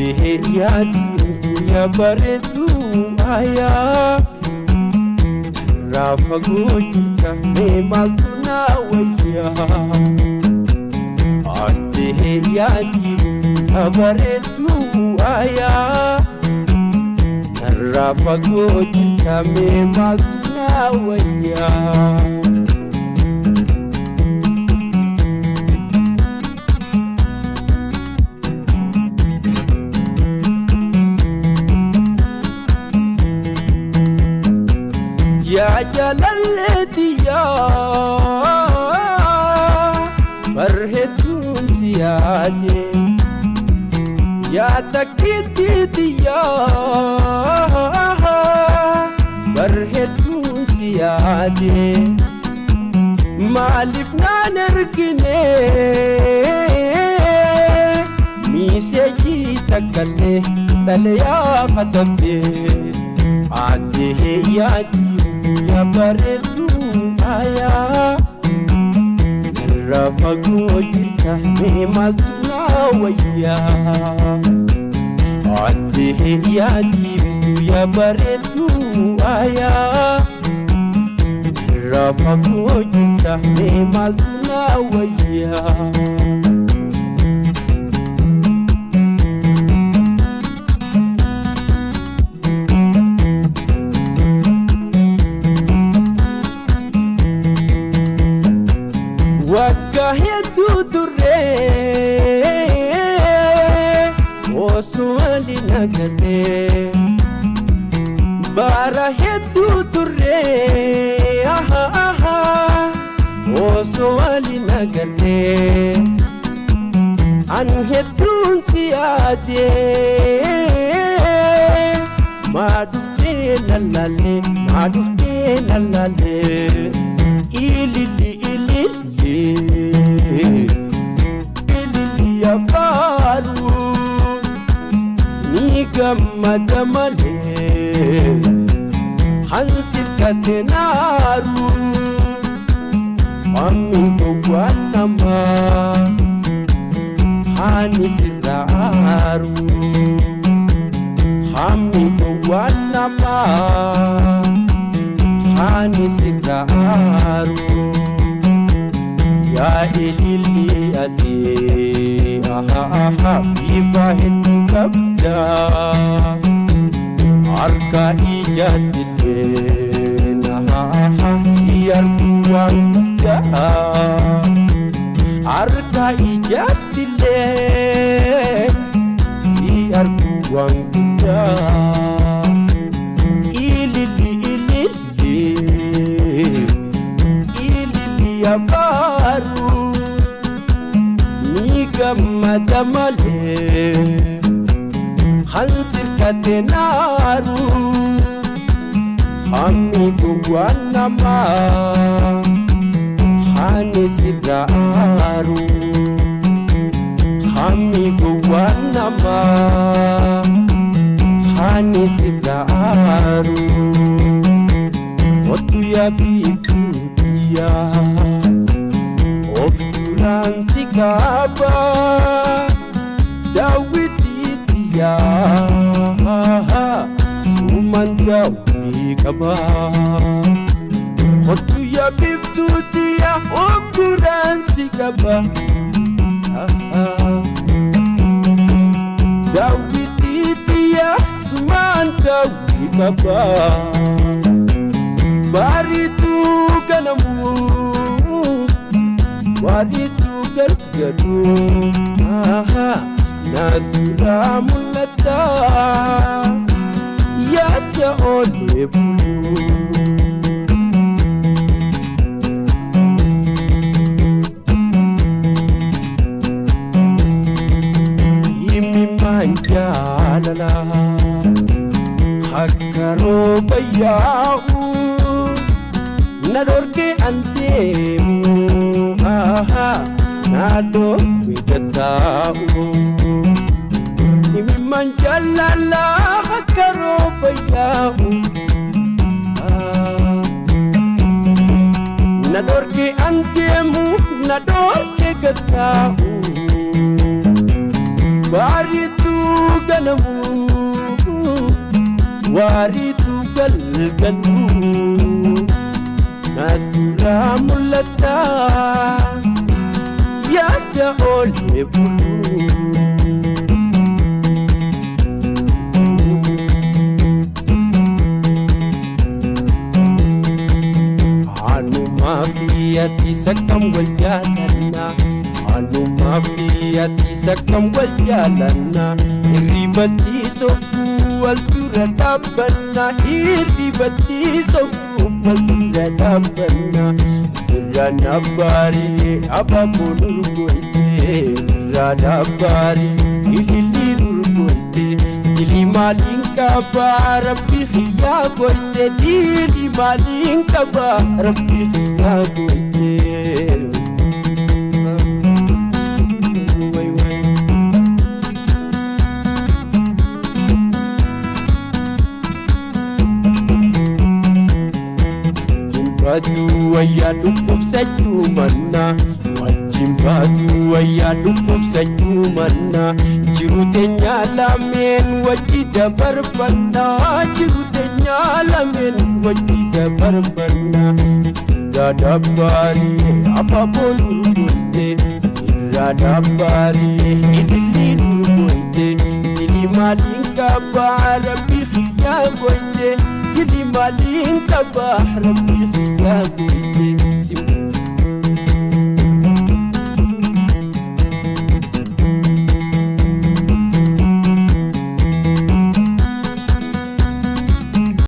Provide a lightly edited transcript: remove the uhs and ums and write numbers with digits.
Addee yaaddu yaa bareedu ayaa Narraa fagoo jirta mee maaltu na wayyaa Addee yaaddu yaa bareedu ayaa Narraa fagoo jirta mee maaltu na wayyaa Yaa jaalalleetiyaa barreeduun si yaade yaa takkiittiitiyaa barreeduun si yaade maaliif naan ergine miiseejii takkallee xalayaa katabdee addee yaaddu. Yaa bareedu ayaa Narraa fagoo jirta mee maaltu na wayyaa Addee yaaddu yaa bareedu ayaa Narraa fagoo jirta mee maaltu na wayyaa Waggaa hedduu turree osoo waliin agarree bara hedduu turree osoo waliin agarree an hedduun si yaadee maa dhuftee lallaalee maa dhuftee lallaalee ililli ililli. Ililli afaaru ni gammada malee kan sirkate naaru hammi gowwaan namaa hani sirraaru hammi gowwaan namaa hani sirraaru. Yaa ililli ati aha aha bifa hedduu qabda harka ijaattillee aha aha si arguu waan guddaa harka ijaattillee si arguu waan guddaa ililli ililli ililli afaaru ni gammada malee kan sirkate naaru hammi gowwaan namaa hani sirraaru hammi gowwaan namaa hani sirraaru Otu yaa biiftuutiyaa of duraan si qaba daawwitiitiyaa sumaan daawwii qaba. Otu yaa biiftuutiyaa of duraan si qaba daawwitiitiyaa sumaan daawwii qaba. Bariitu ganamu bariitu gargaru natura mul'ata yaada oolee bulu. Himimmaan jaalala akka rooba yaa'u na dhorkee an deemu na dhorkee gataa'u. Himimmaan jaalala akka rooba yaa'u na dhorkee an deemu na dhorkee gataa'u. Bariitu ganamu. ganamu waariitu galgalu natura mul'ata yaada oolee bulu. Anumaa fi ati sakkam wal jaalanna, anumaa fi ati sakkam wal jaalanna, hirribatti soofuu wal dura dhaabbanna, hirribatti soofuu wal dura dhaabbanna. Irraan abbaarii abaaboo nurgoyte, irraan abbaarii ilillii nurgoyte, dilii maaliin qabaa rabbi xiyyaa goyte, dilii maaliin qabaa rabbi xiyyaa goyte. Way way. Baatu wayyaa dhukkubsachuu manna, wajjin baatu wayyaa dhukkubsachuu manna, jiru teenyaa lameen wajji dabarfanna, jiru teenyaa lameen wajji dabarfanna. Irraa dabbaarii abaaboo nurgoyte, irraa dabbaarii ilillii nurgoyte, dilii maaliin qabaa rabbi xiyyaa goyte, dilii maaliin qabaa rabbi